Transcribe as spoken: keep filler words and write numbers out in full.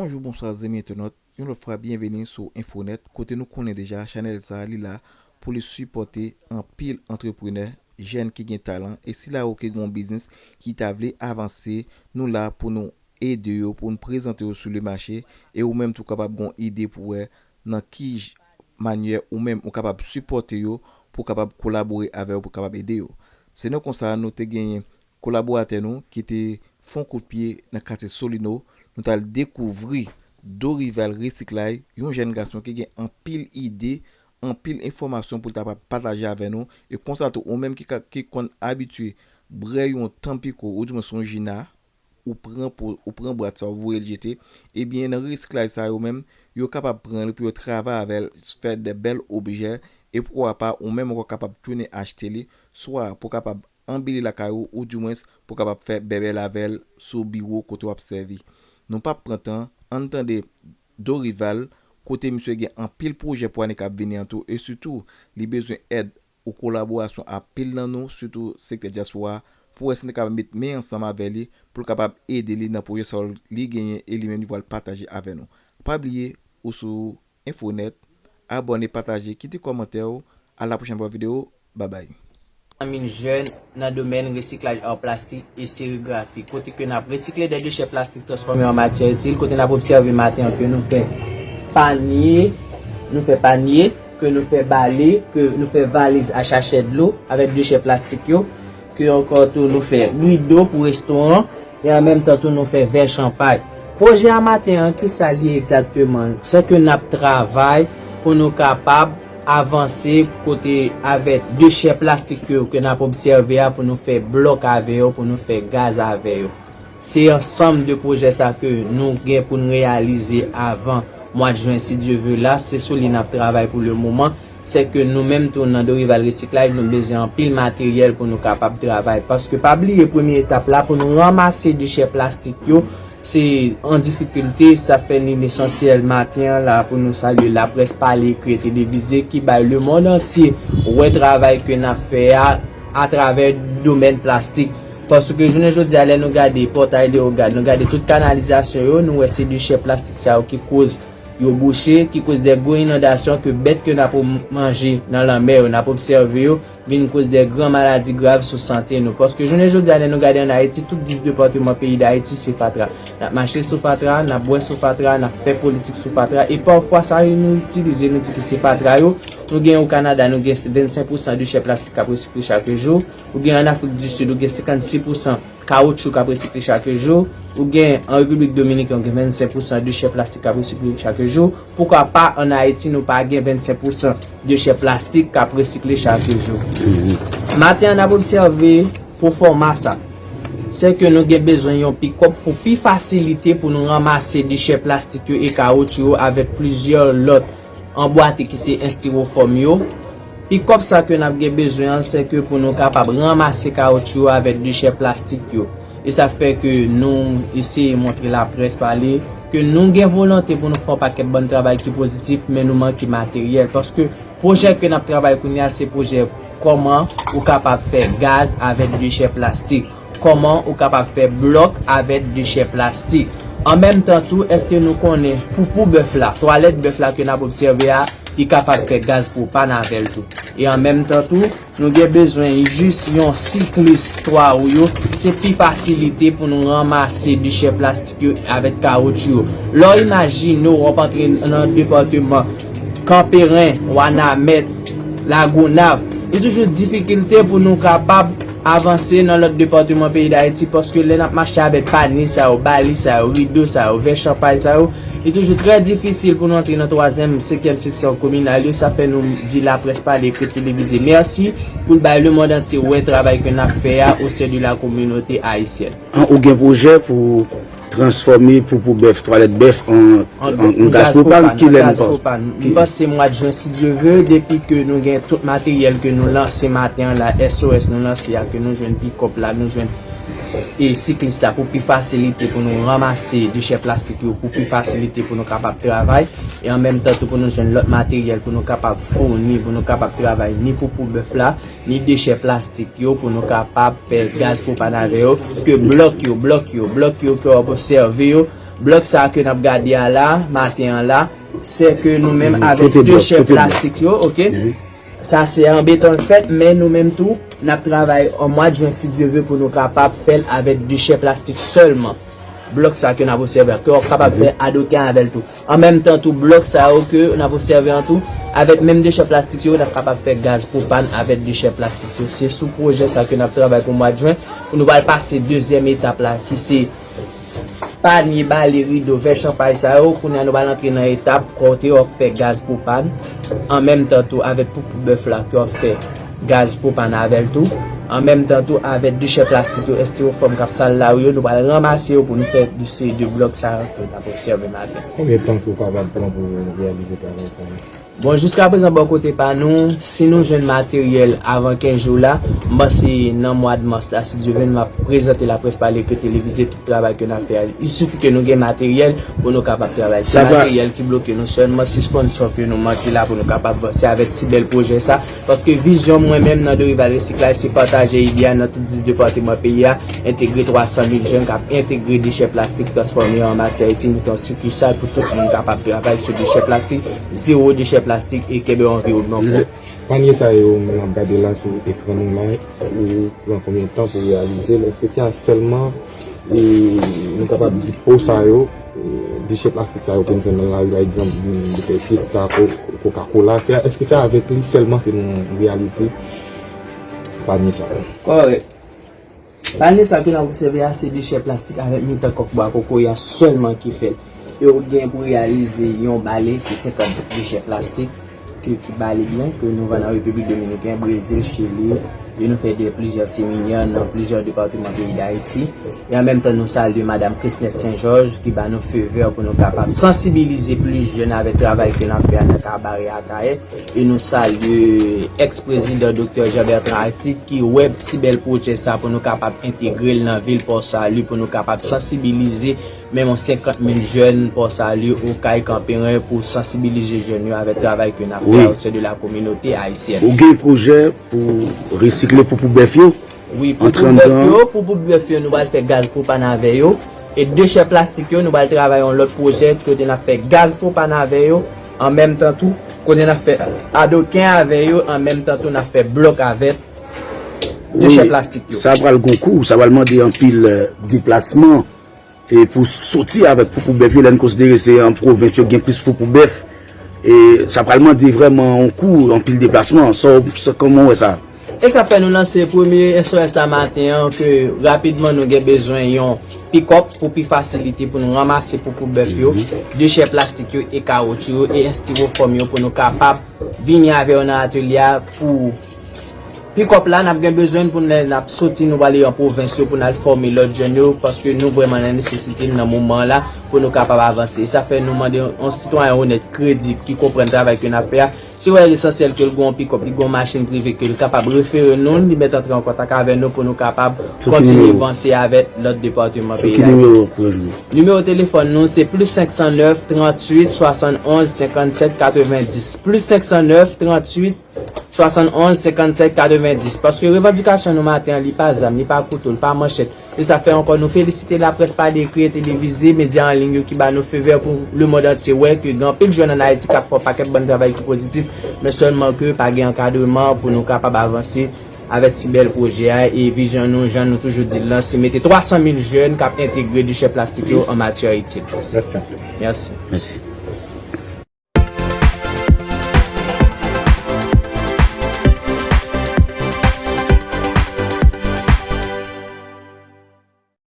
Bonjou, bonswa zanmi entènot. Yon lòt fwa, byenveni sou Enfonet, kote nou konnen deja chanèl sa a, li la pou li sipòte anpil antreprenè, jèn ki gen talan, e sila yo ki gen yon biznis ki ta vle avanse, nou la pou nou ede yo, pou nou prezante yo sou le mache, e ou menm tou kapab gen yon ide pou wè nan ki j-, manyè ou menm ou kapab sipòte yo, pou kapab kolabore avè yo, pou kapab ede yo. Se nan konsa nou te genyen kolaboratè nou ki te fè yon kout pye nan katye Solino, nou t al dekouvri Dorival Resiklay, yon jèn gason ki gen anpil ide, anpil enfòmasyon pou l ta pataje avè nou. E konsa tou, ou menm ki ka, ki konn abitye bwè yon Tampico, oudimwens yon Gina, ou pran po, ou pran bwat sa, ou voye l jete, ebyen, nan resiklay sa yo menm, yo kapab pran l pou yo travay avè l, fè de bèl objè, e poukwa pa, ou menm ankò kapab tounen achte li, swa pou kapab anbele lakay ou, oudimwens pou kapab fè bèbèl avè l sou biwo kote w ap sèvi. Nou p ap pran tan, ann tande Dorival, kote misye gen anpil pwojè pou ane k ap vini an tou, e sitou, li bezwen èd ou kolaborasyon a pil nan nou, sitou sektè dyaspora, pou wè si nou kapab met men ansanm avè li, pou l kapab ede li nan pwojè sa yo li genyen e li menm li pral pataje avè nou. Pa bliye, ou sou Enfonet, abòne, pataje, kite kòmantè w, a la pwochèn pou yon videyo, babay. Zanmi n jèn nan domèn resiklaj an plastik e serigrafi, kote ke n ap resikle dè dechè plastik, transfòme yo an matyè itil, kote n ap obsève maten an ke nou fè panye, nou fè panye, ke nou fè bale, ke nou fè valiz a chachè dlo avèk dechè plastik yo, ke ankò tou nou fè rido pou restoran, e an menm tan tou nou fè vè chanpay. Pwojè a maten an, kisa l ye egzakteman? Se ke n ap travay pou nou kapab avanse kote avèk dechè plastik yo ke n ap obsève a pou nou fè blòk avè yo, pou nou fè gaz avè yo. Se ansanm de pwojè sa ke nou gen pou n reyalize avan mwa jen, si Dye ve la. Se sou li n ap travay pou le moman. Se ke nou menm tou nan Dorival Resiklaj, nou bezwen anpil materyèl pou nou kapab travay. Paske pa bliye premye etap la pou nou ranmase dechè plastik yo, se an difikilte, sa fè ni lesansyèl maten an la pou nou salye laprès pale, ekri e televize ki bay lemonn antye wè travay ke n ap fè a atravè domèn plastik. Paske jounen jodi a, lè nou gade Pòtay Leyogàn, nou gade tout kanalizasyon yo, nou wè se dechè plastik sa yo ki koz yo bouche, ki koz de gwo inondasyon ke bèt ke n ap manje nan lanmè yo, n ap obsève yo, vin koz de gran maladi grav sou sante nou. Paske jounen jodi a, lè nou gade ann Ayiti, tout dis depatman peyi Dayiti se fatra. N ap mache sou fatra, n ap bwè sou fatra, n ap fè politik sou fatra, e pafwa sa yo nou itilize, nou di ki se fatra yo. Nou gen o Kanada, nou gen vennsenk pousan dechè plastik k ap resikle chak jou. Ou gen ann Afrik di Sid, ou gen senkannsis pousan kawoutchou k ap resikle chak jou. Ou gen an Repiblik Dominiken, ou gen vennsenk pousan dechè plastik k ap resikle chak jou. Poukwa pa ann Ayiti, nou pa gen vennsenk pousan dechè plastik k ap resikle chak jou? Maten an, n ap obsève pwofòma sa. Se ke nou gen bezwen yon pikòp pou pi fasilite pou nou ranmase dechè plastik yo e kawoutchou yo avèk plizyè lòt anbwate ki se estiwofòm yo. Pikòp sa ke n ap gen bezwen an, se ke pou nou kapab ranmase kawoutchou yo avèk dechè plastik yo. E sa fè ke nou eseye montre laprès pale ke nou gen volonte pou nou fè yon pakèt bann travay ki pozitif, men nou manke materyèl. Paske pwojè ke n ap travay kounye a, se pwojè kòman ou kapab fè gaz avèk dechè plastik. Kòman ou kapab fè blòk avèk dechè plastik. An menm tan tou, èske nou konnen poupou bèf la, twalèt bèf la ke n ap obsève a, li kapab fè gaz pwopàn avè l tou? E an menm tan tou, nou gen bezwen jis yon siklis twa wou yo, se pi fasilite pou nou ranmase dechè plastik yo avèk kawoutchou yo. Lè w imajine w ap antre nan depatman Kanperen, Wanament, Lagonav, li toujou difikilte pou nou kapab avanse nan lòt depatman peyi Dayiti, paske lè n ap mache avèk panye sa yo, bali sa yo, rido sa yo, vè chanpay sa yo, li toujou trè difisil pou nou antre nan twazyèm, senkyèm seksyon kominal yo. Sa fè nou di laprès pale, ekri televize mèsi pou l bay lemonn antye wè travay ke n ap fè a o sen de la kominote ayisyèn. An, ou gen pwojè pou transfòme poupou bèf, twalèt bèf an, an, an gaz pwopàn, kilè nou pa? M panse mwa jen, si Dye ve, depi ke nou gen tout materyèl ke nou lanse maten an la, S O S nou lanse a, ke nou jwenn pikòp la, nou jwenn e siklis la pou pi fasilite pou nou ranmase dechè plastik yo, pou pi fasilite pou nou kapab travay, e an menm tan tou pou nou jwenn lòt materyèl pou nou kapab founi, pou nou kapab travay ni poupou bèf la, ni dechè plastik yo pou nou kapab fè gaz pwopàn avè yo, ke blòk yo, blòk yo, blòk yo ke w ap obsève yo, Blòk sa ke n ap gade a la, maten an la, se ke nou menm avèk dechè plastik yo, oke? Sa se an beton l fèt, men nou menm tou, n ap travay an mwa jen, si Dye vle, pou nou kapab fè l avèk dechè plastik sèlman. Blòk sa ke n ap obsève a, ke w ap kapab fè adoken avè l tou. An menm tan tou, blòk sa yo ke n ap obsève an tou, avèk menm dechè plastik yo, n ap kapab fè gaz pwopàn avèk dechè plastik yo. Se sou pwojè sa ke n ap travay pou mwa jen, pou nou pral pase dezyèm etap la, ki se panye, bale, rido, vè chanpay sa yo. Kounye a nou pral antre nan etap kote w ap fè gaz pwopàn, an menm tan tou avèk poupou bèf la ke w ap fè gaz pwopàn avè l tou. An menm tan tou avèk dechè plastik yo, estewofòm k ap sal lari yo, nou pral ranmase yo pou nou fè de seri de blòk sa yo ke n ap obsève maten. Konbyen tan ke w kapab pran pou reyalize travay sa yo? Bon, jiskaprezan bò kote pa nou, si nou jwenn materyèl avan kenz jou la, m panse nan mwa de mas la, si Dye vle, m ap prezante Laprès Pale Ekri Televize tout travay ke n ap fè a. Il sifi ke nou gen materyèl pou nou kapab travay. Se materyèl ki bloke nou sèlman, se sponsò ke nou manke la pou nou kapab vanse avèk si bèl pwojè sa. Paske vizyon mwen menm nan Dorival Resiklaj, se pataje ide a nan tout dis depatman peyi a, entegre twa san mil jèn k ap entegre dechè plastik, transfòme yo an matyè itil, mete yon sikisal pou tout moun kapab travay sou dechè plastik, zewo dechè plastik e kenbe yon anviwònman pwòp. Panye sa yo, moun ap gade la sou ekran nou la, ou pran konbyen tan pou reyalize l? Èske se sèlman, e, nou kapab di po sa yo, e, dechè plastik sa yo ke nou fè nan lari, pa egzanp, bouteil Fiesta, Co-, Coca-Cola, se, èske se avèk li sèlman ke nou reyalize panye sa yo? Kòrèk. Panye sa ke n ap obsève a, se dechè plastik avèk mitan kòk bwa kokoye a sèlman ki fè l. E w gen pou reyalize yon bale, se senkant dechè plastik ke, ki bale byen, ke nou vann an Repiblik Dominikèn, Brezil, Chili, e nou fè de plizyè seminè nan plizyè depatman peyi Dayiti. E an menm tan, nou salye Madam Chrisnette Saint Georges ki ba nou fe vè pou nou kapab sansibilize plis jèn avèk travay ke n ap fè a nan Kabarè Akayè. E nou salye èks-prezidan Doktè Jean Bertrand Aristide ki wè ti bèl pwojè sa pou nou kapab entegre l nan vil Pòsali, pou nou kapab sansibilize menm yon senkant mil jèn Pòsali, Okay, Kanperen, pou sansibilize jèn yo avèk travay ke n ap fè au sein de la communauté haïtienne. Ou gen pwojè pou resikle poupou bèf yo? Wi, poupou bèf yo, poupou bèf yo, nou pral fè gaz pwopàn avè yo. E dechè plastik yo, nou pral travay yon lòt pwojè kote n ap fè gaz pwopàn avè yo, an menm tan tou, kote n ap fè adoken avè yo, an menm tan tou, n ap fè blòk avèk dechè plastik yo. Sa pral gon kou, sa pral mande anpil, eh, deplasman. E pou soti avèk poupou bèf yo, lè n konsidere se an pwovens yo gen plis poupou bèf, e sa pral mande vrèman yon kou, anpil deplasman. Sa w, sa, kòman w wè sa? E sa fè nou lanse premye S O S la maten an, ke rapidman nou gen bezwen yon pikòp pou pi fasilite pou nou ranmase poupou bèf yo, dechè plastik yo e kawotchou yo e estiwofòm yo pou nou kapab vini avè yo nan atelye a pou Pikòp la, n ap gen bezwen l pou lè n ap soti, nou prale an pwovens yo pou n al fòme lòt jèn yo, paske nou vrèman nan nesesite l nan moman an la pou nou kapab avanse. E sa fè nou mande yon sitwayen onèt, kredib, ki konprann travay ke n ap fè a. Si w wè l esansyèl ke l gen yon pikòp, li gen yon machin prive, ke l kapab refere nou, li mèt antre an kontak avè nou pou nou kapab kontinye vanse avèk lòt depatman peyi Dayiti. Nimewo telefòn nou se plis senk san nèf, tranntuit, swasannonz, senkannsèt, katrevendis. Plis senk san nèf, tranntuit, swasannonz, senkannsèt, katrevendis. Paske revandikasyon nou maten an, li pa zam, li pa kouto, li pa manchèt. E sa fè ankò nou felisite Laprès Pale Ekri e Televize, medya an liy yo ki ba nou fe vè pou lemonn antye wè ke gen anpil jèn ann Ayiti k ap fè yon pakèt bann travay ki pozitif, men sèlman ke pa gen ankadreman pou nou kapab avanse avèk ti bèl pwojè a. E vizyon nou, jan nou toujou di l lan, se mete twa san mil jèn k ap entegre dechè plastik yo an matyè itil. Mèsi anpil. Mèsi. Mèsi.